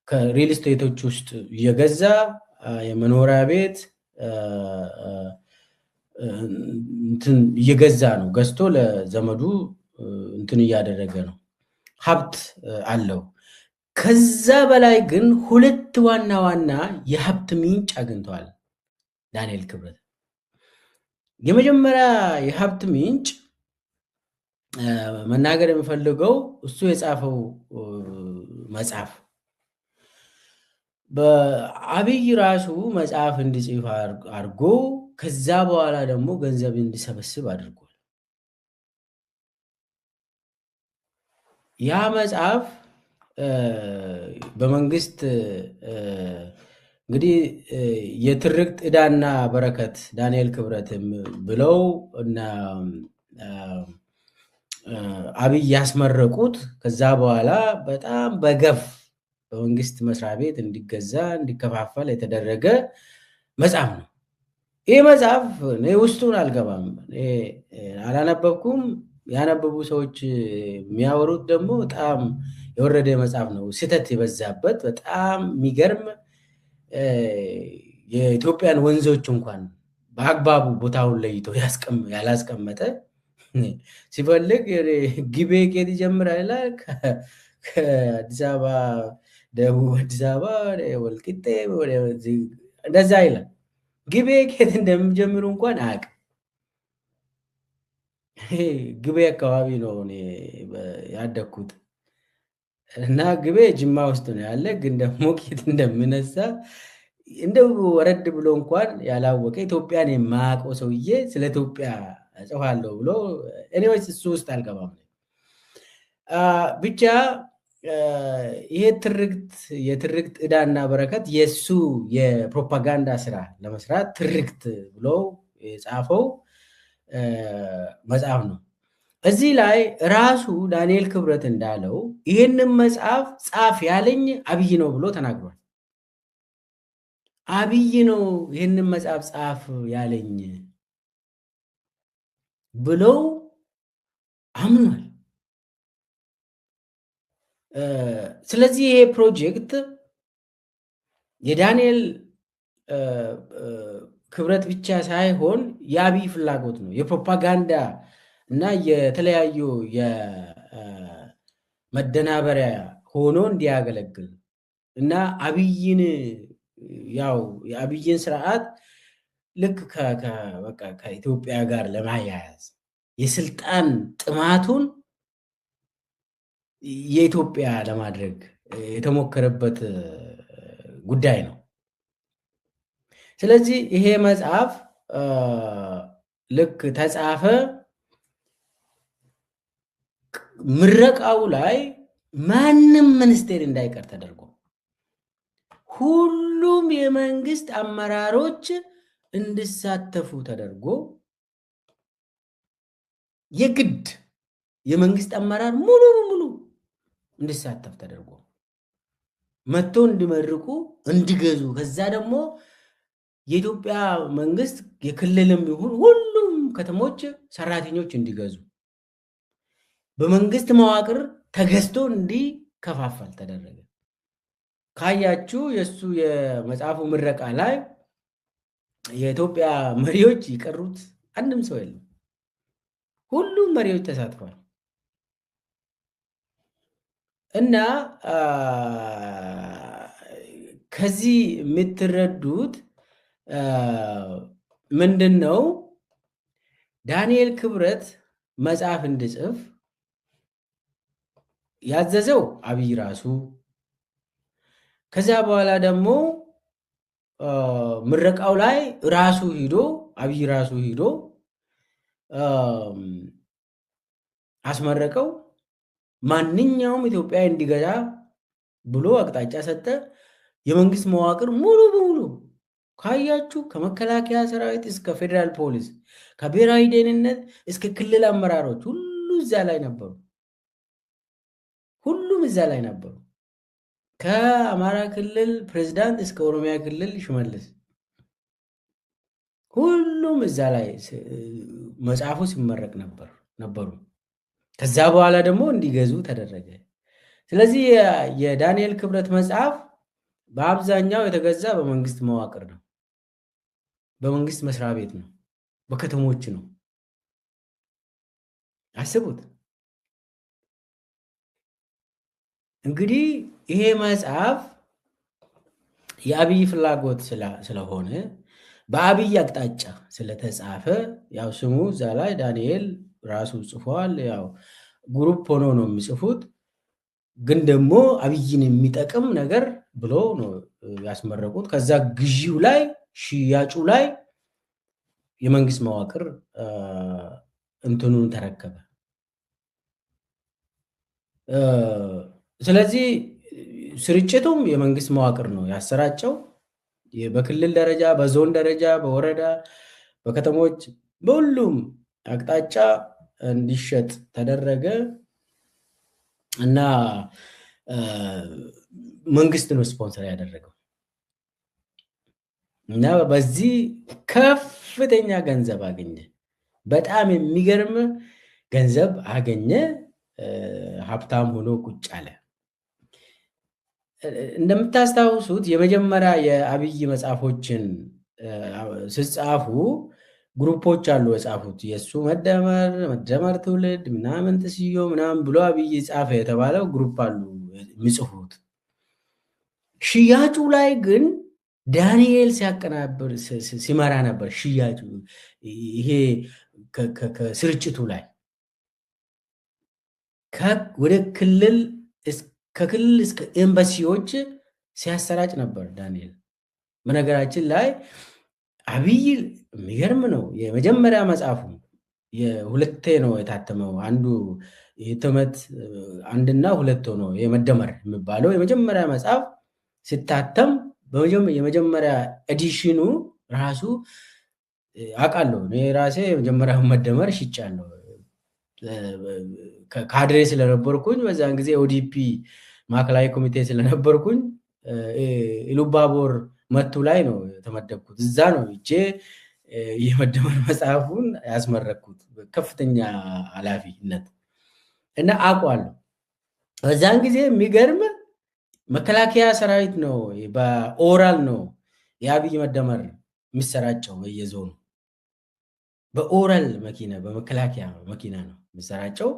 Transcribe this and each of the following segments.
ከሪል ስቴቶች ውስጥ እየገዛ የመኖሪያ ቤት እንትን እየገዛ ነው፣ ገዝቶ ለዘመዱ እንትን እያደረገ ነው። ሀብት አለው። ከዛ በላይ ግን ሁለት ዋና ዋና የሀብት ምንጭ አግኝተዋል ዳንኤል ክብረት። የመጀመሪያ የሀብት ምንጭ መናገር የሚፈልገው እሱ የጻፈው መጽሐፍ፣ በአብይ ራሱ መጽሐፍ እንዲጽፍ አድርጎ ከዛ በኋላ ደግሞ ገንዘብ እንዲሰበስብ አድርጓል። ያ መጽሐፍ በመንግስት እንግዲህ የትርክት ዕዳና በረከት ዳንኤል ክብረት ብለው እና አብይ ያስመረቁት፣ ከዛ በኋላ በጣም በገፍ በመንግስት መስሪያ ቤት እንዲገዛ እንዲከፋፈል የተደረገ መጽሐፍ ነው። ይህ መጽሐፍ እኔ ውስጡን አልገባም፣ አላነበብኩም። ያነበቡ ሰዎች የሚያወሩት ደግሞ በጣም የወረደ መጽሐፍ ነው፣ ስህተት የበዛበት፣ በጣም የሚገርም፣ የኢትዮጵያን ወንዞች እንኳን በአግባቡ ቦታውን ለይቶ ያላስቀመጠ፣ ሲፈልግ ጊቤ ከየት ይጀምራል ይላል፣ ከአዲስ አበባ ደቡብ አዲስ አበባ ወልቂጤ እንደዛ ይላል። ጊቤ ከየት እንደሚጀምሩ እንኳን አያውቅም። ግቤ አካባቢ ነው እኔ ያደግኩት እና ግቤ ጅማ ውስጥ ነው ያለ፣ ግን ደግሞ ከየት እንደምነሳ እንደው ወረድ ብሎ እንኳን ያላወቀ፣ ኢትዮጵያን የማያውቀው ሰውዬ ስለ ኢትዮጵያ እጽፋለሁ ብሎ፣ anyways እሱ ውስጥ አልገባም። ብቻ ይሄ ትርክት፣ የትርክት ዕዳና በረከት፣ የእሱ የፕሮፓጋንዳ ስራ ለመስራት ትርክት ብሎ የጻፈው መጽሐፍ ነው። እዚህ ላይ ራሱ ዳንኤል ክብረት እንዳለው ይህንን መጽሐፍ ጻፍ ያለኝ አብይ ነው ብሎ ተናግሯል። አብይ ነው ይህንን መጽሐፍ ጻፍ ያለኝ ብለው አምኗል። ስለዚህ ይሄ ፕሮጀክት የዳንኤል ክብረት ብቻ ሳይሆን የአብይ ፍላጎት ነው። የፕሮፓጋንዳ እና የተለያዩ የመደናበሪያ ሆኖ እንዲያገለግል እና አብይን ያው የአብይን ስርዓት ልክ ከኢትዮጵያ ጋር ለማያያዝ፣ የስልጣን ጥማቱን የኢትዮጵያ ለማድረግ የተሞከረበት ጉዳይ ነው። ስለዚህ ይሄ መጽሐፍ ልክ ተጻፈ፣ ምረቃው ላይ ማንም ሚኒስቴር እንዳይቀር ተደርጎ፣ ሁሉም የመንግስት አመራሮች እንዲሳተፉ ተደርጎ፣ የግድ የመንግስት አመራር ሙሉ በሙሉ እንዲሳተፍ ተደርጎ መጥቶ እንዲመርቁ፣ እንዲገዙ፣ ከዛ ደግሞ የኢትዮጵያ መንግስት የክልልም ይሁን ሁሉም ከተሞች ሰራተኞች እንዲገዙ፣ በመንግስት መዋቅር ተገዝቶ እንዲከፋፈል ተደረገ። ካያችሁ የእሱ የመጽሐፉ ምረቃ ላይ የኢትዮጵያ መሪዎች የቀሩት አንድም ሰው የለም። ሁሉም መሪዎች ተሳትፏል። እና ከዚህ የምትረዱት ምንድን ነው? ዳንኤል ክብረት መጽሐፍ እንዲጽፍ ያዘዘው አብይ ራሱ፣ ከዚያ በኋላ ደግሞ ምረቃው ላይ ራሱ ሂዶ፣ አብይ ራሱ ሂዶ አስመረቀው። ማንኛውም ኢትዮጵያ እንዲገዛ ብሎ አቅጣጫ ሰጠ። የመንግስት መዋቅር ሙሉ በሙሉ ካያችሁ ከመከላከያ ሰራዊት እስከ ፌዴራል ፖሊስ፣ ከብሔራዊ ደህንነት እስከ ክልል አመራሮች ሁሉ እዛ ላይ ነበሩ። ሁሉም እዛ ላይ ነበሩ። ከአማራ ክልል ፕሬዝዳንት እስከ ኦሮሚያ ክልል ሽመልስ ሁሉም እዛ ላይ መጽሐፉ ሲመረቅ ነበሩ። ከዛ በኋላ ደግሞ እንዲገዙ ተደረገ። ስለዚህ የዳንኤል ክብረት መጽሐፍ በአብዛኛው የተገዛ በመንግስት መዋቅር ነው፣ በመንግስት መስሪያ ቤት ነው፣ በከተሞች ነው። አስቡት እንግዲህ ይሄ መጽሐፍ የአብይ ፍላጎት ስለሆነ በአብይ አቅጣጫ ስለተጻፈ ያው ስሙ እዛ ላይ ዳንኤል ራሱ ጽፏል። ያው group ሆኖ ነው የሚጽፉት፣ ግን ደግሞ አብይን የሚጠቅም ነገር ብሎ ነው ያስመረቁት። ከዛ ግዢው ላይ ሽያጩ ላይ የመንግስት መዋቅር እንትኑን ተረከበ። ስለዚህ ስርጭቱም የመንግስት መዋቅር ነው ያሰራጨው። በክልል ደረጃ፣ በዞን ደረጃ፣ በወረዳ፣ በከተሞች በሁሉም አቅጣጫ እንዲሸጥ ተደረገ እና መንግስት ነው ስፖንሰር ያደረገው እና በዚህ ከፍተኛ ገንዘብ አገኘ። በጣም የሚገርም ገንዘብ አገኘ። ሀብታም ሆኖ ቁጭ አለ። እንደምታስታውሱት የመጀመሪያ የአብይ መጽሐፎችን ስጻፉ group ኦች አሉ የጻፉት። የእሱ መደመር መደመር ትውልድ ምናምን ትስዮ ምናምን ብሎ አብይ ጻፈ የተባለው group አሉ የሚጽፉት። ሽያጩ ላይ ግን ዳንኤል ሲያቀናብር ሲመራ ነበር። ሽያጩ ይሄ ከስርጭቱ ላይ ወደ ክልል ከክልል እስከ ኤምባሲዎች ሲያሰራጭ ነበር ዳንኤል። በነገራችን ላይ አብይ የሚገርም ነው። የመጀመሪያ መጽሐፉ የሁለቴ ነው የታተመው። አንዱ የህትመት አንድና ሁለት ሆኖ የመደመር የሚባለው የመጀመሪያ መጽሐፍ ሲታተም የመጀመሪያ edition ኑ ራሱ አውቃለሁ እኔ ራሴ የመጀመሪያውን መደመር ሽጫለሁ። ካድሬ ስለነበርኩኝ በዛን ጊዜ ኦዲፒ ማዕከላዊ ኮሚቴ ስለነበርኩኝ ኢሉባቦር መቱ ላይ ነው የተመደብኩት። እዛ ነው እጄ የመደመር መጽሐፉን ያስመረኩት ከፍተኛ ኃላፊነት እና አውቀዋለሁ። በዛን ጊዜ የሚገርም መከላከያ ሰራዊት ነው በኦራል ነው የአብይ መደመር የሚሰራጨው በየዞኑ በኦራል መኪና በመከላከያ መኪና ነው የሚሰራጨው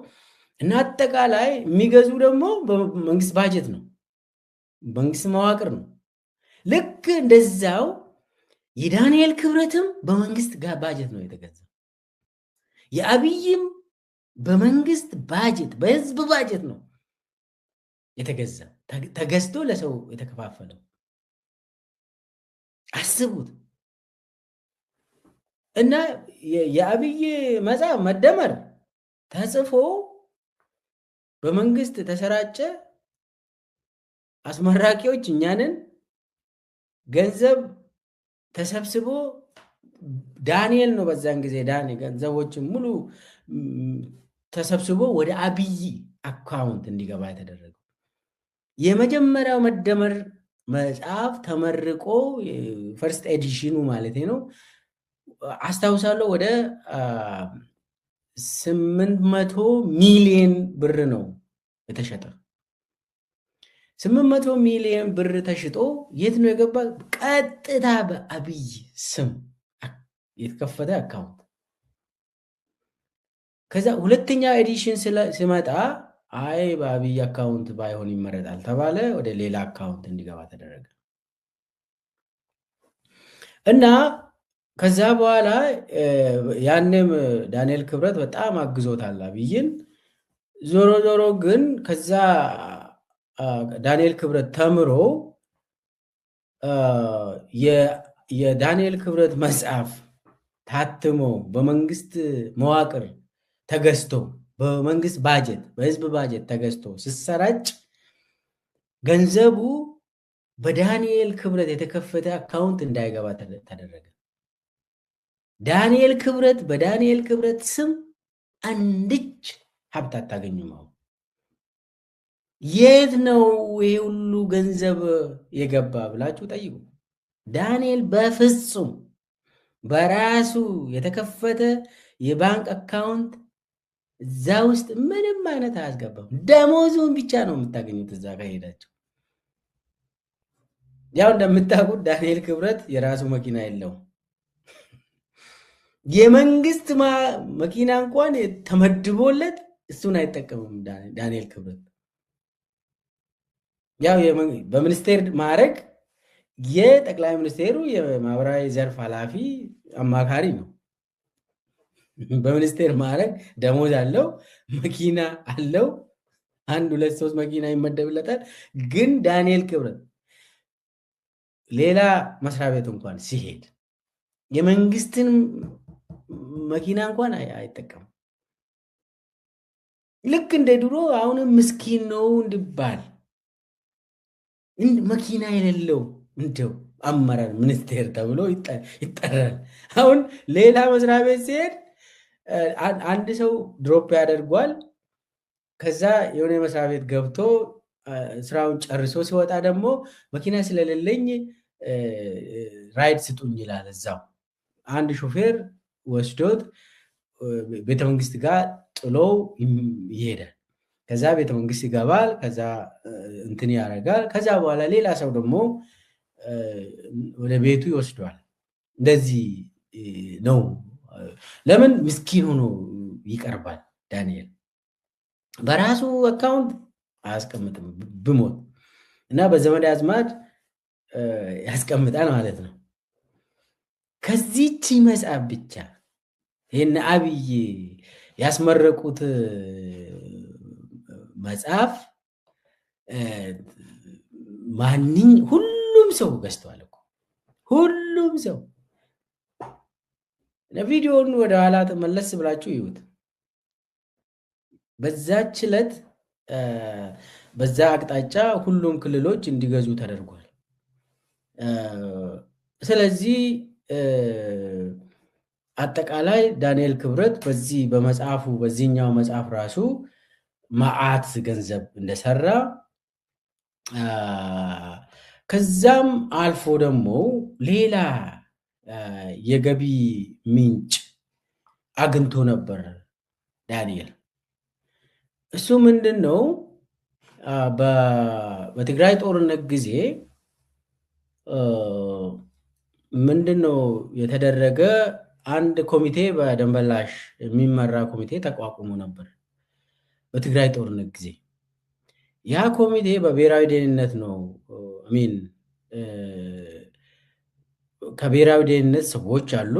እና አጠቃላይ የሚገዙ ደግሞ በመንግስት ባጀት ነው፣ መንግስት መዋቅር ነው። ልክ እንደዛው የዳንኤል ክብረትም በመንግስት ባጀት ነው የተገዛው። የአብይም በመንግስት ባጀት በህዝብ ባጀት ነው የተገዛ ተገዝቶ ለሰው የተከፋፈለው። አስቡት። እና የአብይ መጽሐፍ መደመር ተጽፎ በመንግስት ተሰራጨ። አስመራቂዎች እኛንን ገንዘብ ተሰብስቦ ዳንኤል ነው በዛን ጊዜ ዳንኤል ገንዘቦችን ሙሉ ተሰብስቦ ወደ አብይ account እንዲገባ የተደረገው። የመጀመሪያው መደመር መጽሐፍ ተመርቆ first edition ኑ ማለት ነው አስታውሳለሁ ወደ 800 ሚሊዮን ብር ነው የተሸጠ። 800 ሚሊዮን ብር ተሽጦ የት ነው የገባ? ቀጥታ በአብይ ስም የተከፈተ account። ከዛ ሁለተኛ edition ሲመጣ አይ በአብይ account ባይሆን ይመረጣል ተባለ። ወደ ሌላ account እንዲገባ ተደረገ እና ከዛ በኋላ ያኔም ዳንኤል ክብረት በጣም አግዞታል አብይን። ዞሮ ዞሮ ግን ከዛ ዳንኤል ክብረት ተምሮ የዳንኤል ክብረት መጽሐፍ ታትሞ በመንግስት መዋቅር ተገዝቶ በመንግስት ባጀት በህዝብ ባጀት ተገዝቶ ሲሰራጭ ገንዘቡ በዳንኤል ክብረት የተከፈተ account እንዳይገባ ተደረገ። ዳንኤል ክብረት በዳንኤል ክብረት ስም አንድች ሀብት አታገኙም። አሁን የት ነው ይሄ ሁሉ ገንዘብ የገባ ብላችሁ ጠይቁ። ዳንኤል በፍጹም በራሱ የተከፈተ የባንክ account እዛ ውስጥ ምንም አይነት አያስገባም። ደሞዙን ብቻ ነው የምታገኙት እዛ ከሄዳችሁ። ያው እንደምታውቁት ዳንኤል ክብረት የራሱ መኪና የለውም። የመንግስት መኪና እንኳን ተመድቦለት እሱን አይጠቀምም ዳንኤል ክብረት። ያው በሚኒስቴር ማዕረግ የጠቅላይ ሚኒስቴሩ የማህበራዊ ዘርፍ ኃላፊ አማካሪ ነው። በሚኒስቴር ማዕረግ ደሞዝ አለው፣ መኪና አለው፣ 1 2 3 መኪና ይመደብለታል። ግን ዳንኤል ክብረት ሌላ መስሪያ ቤት እንኳን ሲሄድ የመንግስትን መኪና እንኳን አይጠቀምም። ልክ እንደ ድሮ አሁንም ምስኪን ነው እንድባል መኪና የሌለው እንደው አመራር ሚኒስቴር ተብሎ ይጠራል። አሁን ሌላ መስሪያ ቤት ሲሄድ አንድ ሰው drop ያደርጓል። ከዛ የሆነ መስሪያ ቤት ገብቶ ስራውን ጨርሶ ሲወጣ ደግሞ መኪና ስለሌለኝ ride ስጡኝ ይላል። እዛው አንድ ሾፌር ወስዶት ቤተመንግስት ጋር ጥሎ ይሄዳል። ከዛ ቤተመንግስት ይገባል። ከዛ እንትን ያደርጋል። ከዛ በኋላ ሌላ ሰው ደግሞ ወደ ቤቱ ይወስደዋል። እንደዚህ ነው። ለምን ምስኪን ሆኖ ይቀርባል? ዳንኤል በራሱ account አያስቀምጥም ብሞት እና በዘመድ አዝማድ ያስቀምጣል ማለት ነው። ከዚህች መጽሐፍ ብቻ ይሄን አብይ ያስመረቁት መጽሐፍ ማንኝ ሁሉም ሰው ገዝቷል እኮ ሁሉም ሰው። ለቪዲዮውን ወደ ኋላ ተመለስ ብላችሁ ይዩት። በዛች ዕለት በዛ አቅጣጫ ሁሉም ክልሎች እንዲገዙ ተደርጓል። ስለዚህ አጠቃላይ ዳንኤል ክብረት በዚህ በመጽሐፉ በዚህኛው መጽሐፍ ራሱ መዓት ገንዘብ እንደሰራ ከዛም አልፎ ደግሞ ሌላ የገቢ ምንጭ አግኝቶ ነበር ዳንኤል። እሱ ምንድነው? በትግራይ ጦርነት ጊዜ ምንድነው የተደረገ? አንድ ኮሚቴ በደንበላሽ የሚመራ ኮሚቴ ተቋቁሞ ነበር በትግራይ ጦርነት ጊዜ። ያ ኮሚቴ በብሔራዊ ደህንነት ነው አሚን ከብሔራዊ ደህንነት ሰዎች አሉ።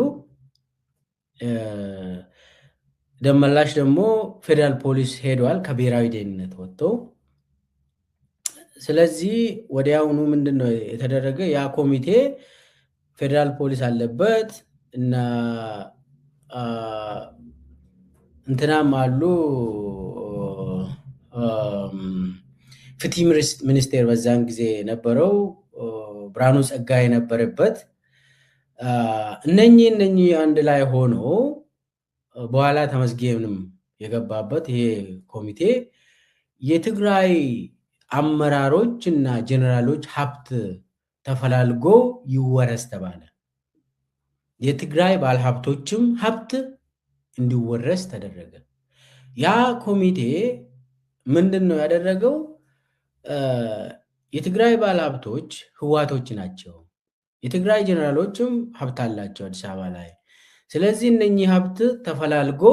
ደመላሽ ደግሞ ፌደራል ፖሊስ ሄዷል ከብሔራዊ ደህንነት ወጥቶ። ስለዚህ ወዲያውኑ ምንድነው የተደረገ? ያ ኮሚቴ ፌደራል ፖሊስ አለበት እና እንትናም አሉ ፍትህ ሚኒስቴር በዛን ጊዜ ነበረው ብርሃኑ ጸጋዬ ነበረበት። እነኚህ አንድ ላይ ሆኖ በኋላ ተመስገንም የገባበት ይሄ ኮሚቴ የትግራይ አመራሮችና ጀነራሎች ሀብት ተፈላልጎ ይወረስ ተባለ። የትግራይ ባለሀብቶችም ሀብት እንዲወረስ ተደረገ። ያ ኮሚቴ ምንድነው ያደረገው? የትግራይ ባለሀብቶች ህዋቶች ናቸው። የትግራይ ጀነራሎችም ሀብት አላቸው አዲስ አበባ ላይ። ስለዚህ እነኚህ ሀብት ተፈላልጎ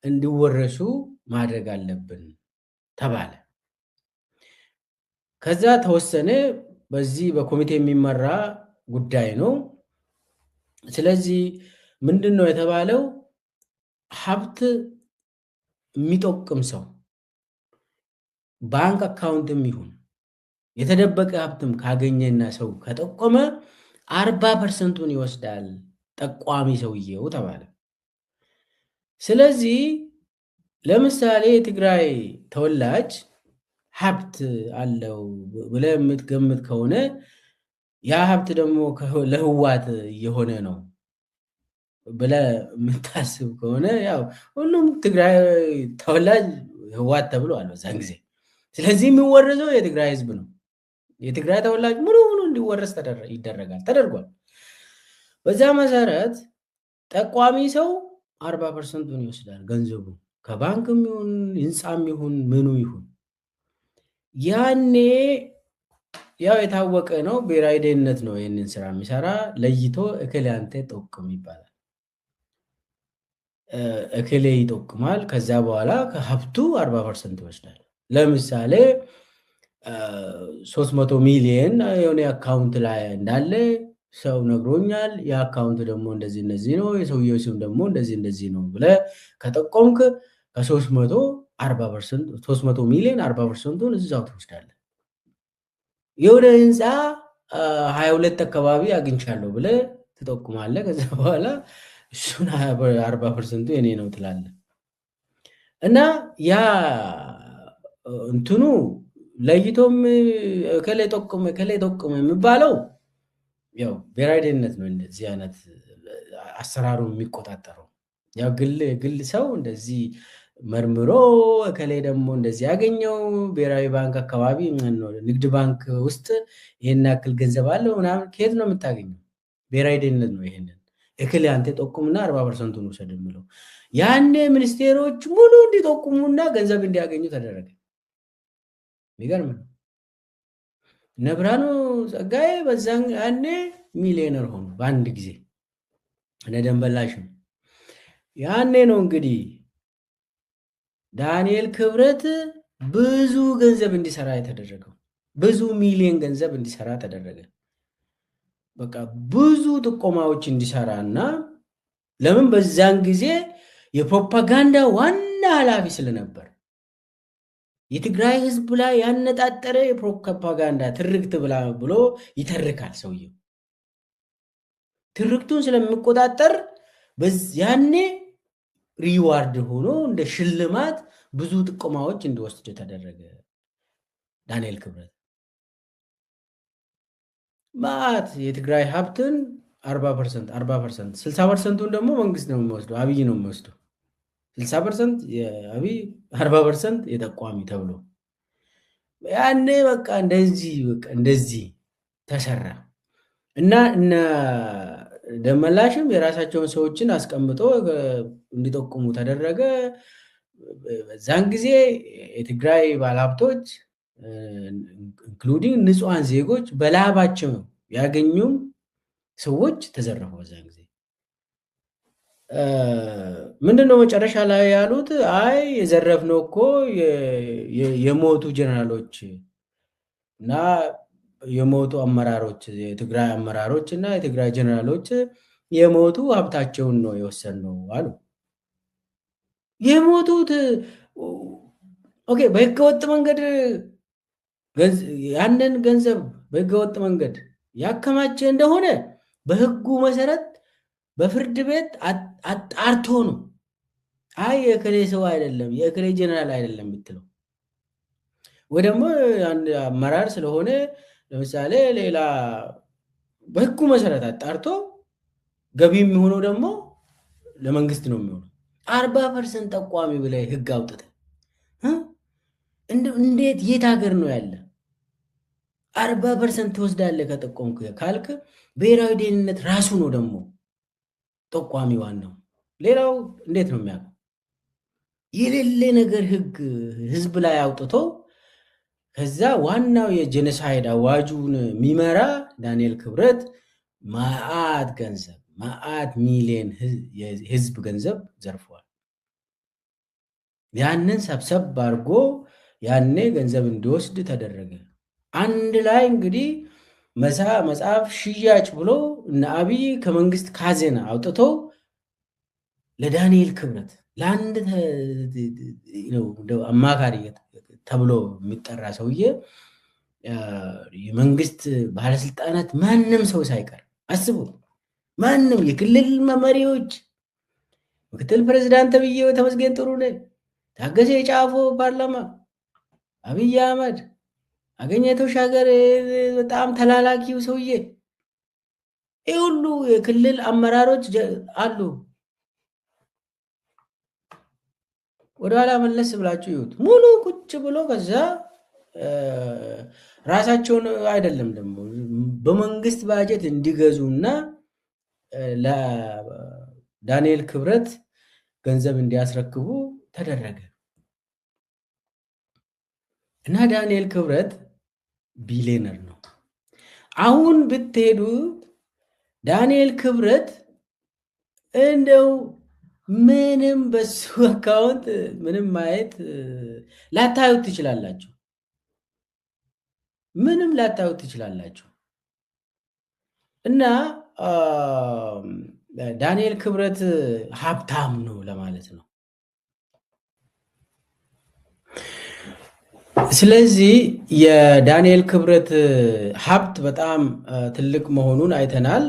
እንዲወረሱ ማድረግ አለብን ተባለ። ከዛ ተወሰነ። በዚህ በኮሚቴ የሚመራ ጉዳይ ነው። ስለዚህ ምንድነው የተባለው? ሀብት የሚጠቅም ሰው ባንክ account ም ይሁን የተደበቀ ሀብትም ካገኘና ሰው ከጠቆመ 40%ን ይወስዳል ጠቋሚ ሰውየው ተባለ። ስለዚህ ለምሳሌ የትግራይ ተወላጅ ሀብት አለው ብለህ የምትገምት ከሆነ ያ ሀብት ደግሞ ለህዋት የሆነ ነው ብለህ የምታስብ ከሆነ ያው ሁሉም ትግራይ ተወላጅ ህዋት ተብሏል በዛን ጊዜ። ስለዚህ የሚወረሰው የትግራይ ህዝብ ነው። የትግራይ ተወላጅ ሙሉ ሙሉ እንዲወረስ ይደረጋል ተደርጓል። በዛ መሰረት ጠቋሚ ሰው 40%ን ይወስዳል ገንዘቡ ከባንክም ይሁን ህንጻም ይሁን ምኑ ይሁን። ያኔ ያው የታወቀ ነው። ብሔራዊ ደህንነት ነው ይህንን ስራ የሚሰራ። ለይቶ እከሌ አንተ ጠቁም ይባላል። እከሌ ይጠቁማል። ከዛ በኋላ ከሀብቱ 40% ይወስዳል። ለምሳሌ 300 ሚሊዮን የሆነ account ላይ እንዳለ ሰው ነግሮኛል። የ account ደግሞ እንደዚህ እንደዚህ ነው፣ የሰውየው ስም ደግሞ እንደዚህ እንደዚህ ነው ብለህ ከጠቆምክ ከ300 40%፣ 300 ሚሊዮን 40%ቱን እዛው ትወስዳለህ። የሆነ ህንፃ 22 አካባቢ አግኝቻለሁ ብለህ ትጠቁማለህ። ከዛ በኋላ እሱን 40%ቱ የኔ ነው ትላለህ። እና ያ እንትኑ ለይቶም እከሌ ጠቁም እከሌ ጠቁም የሚባለው ያው ብሔራዊ ደህንነት ነው እንደዚህ አይነት አሰራሩን የሚቆጣጠረው። ያው ግል ሰው እንደዚህ መርምሮ እከሌ ደግሞ እንደዚህ ያገኘው ብሔራዊ ባንክ አካባቢ ንግድ ባንክ ውስጥ ይሄን ያክል ገንዘብ አለው ምናምን ከየት ነው የምታገኘው? ብሔራዊ ደህንነት ነው ይሄንን እከሌ አንተ ጠቁምና 40%ቱን ውሰድ የሚለው። ያኔ ሚኒስቴሮች ሙሉ እንዲጠቁሙና ገንዘብ እንዲያገኙ ተደረገ። የሚገርም ነው። እነ ብርሃኑ ጸጋዬ በዛን ያኔ ሚሊዮነር ሆኑ በአንድ ጊዜ። እነ ደንበላሽም ያኔ ነው እንግዲህ ዳንኤል ክብረት ብዙ ገንዘብ እንዲሰራ የተደረገው። ብዙ ሚሊዮን ገንዘብ እንዲሰራ ተደረገ። በቃ ብዙ ጥቆማዎች እንዲሰራና ለምን በዛን ጊዜ የፕሮፓጋንዳ ዋና ኃላፊ ስለነበር የትግራይ ህዝብ ላይ ያነጣጠረ የፕሮፓጋንዳ ትርክት ብሎ ይተርካል ሰውየው። ትርክቱን ስለሚቆጣጠር ያኔ reward ሆኖ እንደ ሽልማት ብዙ ጥቆማዎች እንዲወስድ ተደረገ። ዳንኤል ክብረት ማት የትግራይ ሀብትን 40% 40% 60%ቱን ደግሞ መንግስት ነው የሚወስደው፣ አብይ ነው የሚወስደው። 60% የአብይ 40% የጠቋሚ ተብሎ ያኔ በቃ እንደዚህ በቃ እንደዚህ ተሰራ። እና እነ ደመላሽም የራሳቸውን ሰዎችን አስቀምጦ እንዲጠቁሙ ተደረገ። በዛን ጊዜ የትግራይ ባለሀብቶች including ንጹሃን ዜጎች በላባቸው ያገኙም ሰዎች ተዘረፉ። በዛን ጊዜ ምንድነው መጨረሻ ላይ ያሉት? አይ የዘረፍነው እኮ የሞቱ ጀነራሎች እና የሞቱ አመራሮች፣ የትግራይ አመራሮች እና የትግራይ ጀነራሎች የሞቱ ሀብታቸውን ነው የወሰንነው አሉ። የሞቱት okay፣ በህገወጥ መንገድ ያንን ገንዘብ በህገወጥ መንገድ ያከማቸ እንደሆነ በህጉ መሰረት በፍርድ ቤት አጣርቶ ነው። አይ የእከሌ ሰው አይደለም የእከሌ ጀነራል አይደለም የምትለው፣ ወይ ደግሞ አንድ አመራር ስለሆነ ለምሳሌ ሌላ በህጉ መሰረት አጣርቶ ገቢ የሚሆነው ደግሞ ለመንግስት ነው የሚሆነው። 40% ጠቋሚ ብለህ ህግ አውጥተህ እንዴት የት ሀገር ነው ያለ? 40% ትወስዳለህ ከጠቆምክ ካልክ ብሔራዊ ደህንነት ራሱ ነው ደግሞ ጠቋሚ ዋናው። ሌላው እንዴት ነው የሚያውቀው? የሌለ ነገር ህግ ህዝብ ላይ አውጥቶ ከዛ ዋናው የ genocide አዋጁን የሚመራ ዳንኤል ክብረት ማአት ገንዘብ ማአት ሚሊዮን የህዝብ ገንዘብ ዘርፏል። ያንን ሰብሰብ አድርጎ ያኔ ገንዘብ እንዲወስድ ተደረገ። አንድ ላይ እንግዲህ መጽሐፍ ሽያጭ ብሎ እነ አብይ ከመንግስት ካዜና አውጥቶ ለዳንኤል ክብረት ለአንድ አማካሪ ተብሎ የሚጠራ ሰውዬ የመንግስት ባለስልጣናት ማንም ሰው ሳይቀር አስቡት፣ ማንም የክልል መሪዎች፣ ምክትል ፕሬዝዳንት ተብዬው ተመስገን ጥሩነህ፣ ታገሰ ጫፎ ፓርላማ፣ አብይ አህመድ፣ አገኘሁ ተሻገር በጣም ተላላኪው ሰውዬ፣ ይህ ሁሉ የክልል አመራሮች አሉ። ወደኋላ መለስ ብላችሁ ይዩት። ሙሉ ቁጭ ብሎ ከዛ ራሳቸውን አይደለም ደግሞ በመንግስት ባጀት እንዲገዙና ለዳንኤል ክብረት ገንዘብ እንዲያስረክቡ ተደረገ። እና ዳንኤል ክብረት ቢሊየነር ነው። አሁን ብትሄዱ ዳንኤል ክብረት እንደው ምንም በሱ account ምንም ማየት ላታዩት ትችላላችሁ። ምንም ላታዩት ትችላላችሁ። እና ዳንኤል ክብረት ሀብታም ነው ለማለት ነው። ስለዚህ የዳንኤል ክብረት ሀብት በጣም ትልቅ መሆኑን አይተናል።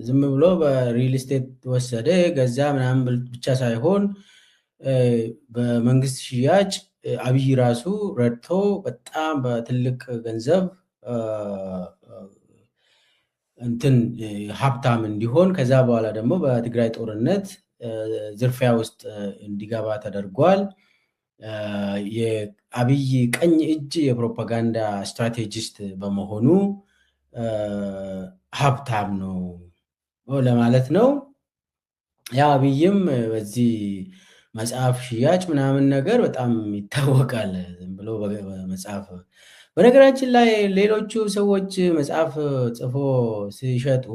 ዝም ብሎ በሪል ስቴት ወሰደ ገዛ ምናምን ብቻ ሳይሆን በመንግስት ሽያጭ አብይ ራሱ ረድቶ በጣም በትልቅ ገንዘብ እንትን ሀብታም እንዲሆን ከዛ በኋላ ደግሞ በትግራይ ጦርነት ዝርፊያ ውስጥ እንዲገባ ተደርጓል። የአብይ ቀኝ እጅ የፕሮፓጋንዳ strategist በመሆኑ ሀብታም ነው ለማለት ነው። ያው አብይም በዚህ መጽሐፍ ሽያጭ ምናምን ነገር በጣም ይታወቃል። ዝም ብሎ መጽሐፍ፣ በነገራችን ላይ ሌሎቹ ሰዎች መጽሐፍ ጽፎ ሲሸጡ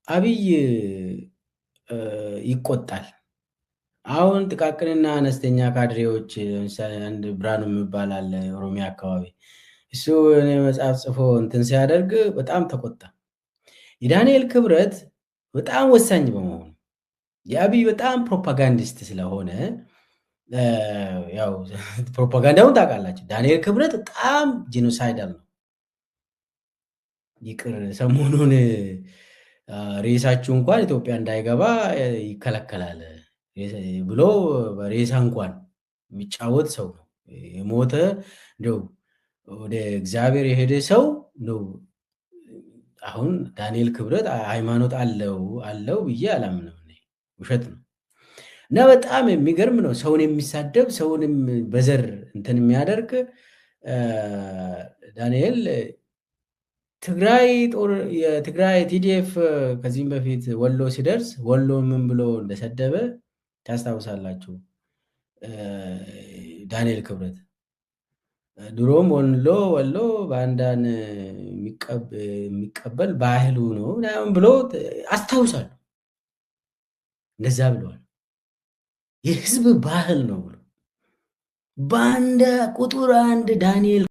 አብይ ይቆጣል። አሁን ጥቃቅንና አነስተኛ ካድሬዎች፣ ለምሳሌ አንድ ብርሃኑ የሚባል አለ ኦሮሚያ አካባቢ፣ እሱ መጽሐፍ ጽፎ እንትን ሲያደርግ በጣም ተቆጣ። የዳንኤል ክብረት በጣም ወሳኝ በመሆኑ፣ የአብይ በጣም propagandist ስለሆነ፣ ያው ፕሮፓጋንዳውን ታውቃላችሁ። ዳንኤል ክብረት በጣም genocidal ነው። ይቅር ሰሞኑን ሬሳችሁ እንኳን ኢትዮጵያ እንዳይገባ ይከለከላል ብሎ በሬሳ እንኳን የሚጫወት ሰው ነው። የሞተ፣ እንደው ወደ እግዚአብሔር የሄደ ሰው ነው። አሁን ዳንኤል ክብረት ሃይማኖት አለው አለው ብዬ አላምንም። ውሸት ነው። እና በጣም የሚገርም ነው። ሰውን የሚሳደብ፣ ሰውንም በዘር እንትን የሚያደርግ ዳንኤል ትግራይ ጦር፣ የትግራይ TDF ከዚህም በፊት ወሎ ሲደርስ ወሎ ምን ብሎ እንደሰደበ ታስታውሳላችሁ። ዳንኤል ክብረት ድሮም ወሎ ወሎ ባንዳን የሚቀበል ባህሉ ነው ምናምን ብሎ አስታውሳለሁ። እንደዛ ብለዋል። የህዝብ ባህል ነው ብሎ ባንዳ ቁጥር አንድ ዳንኤል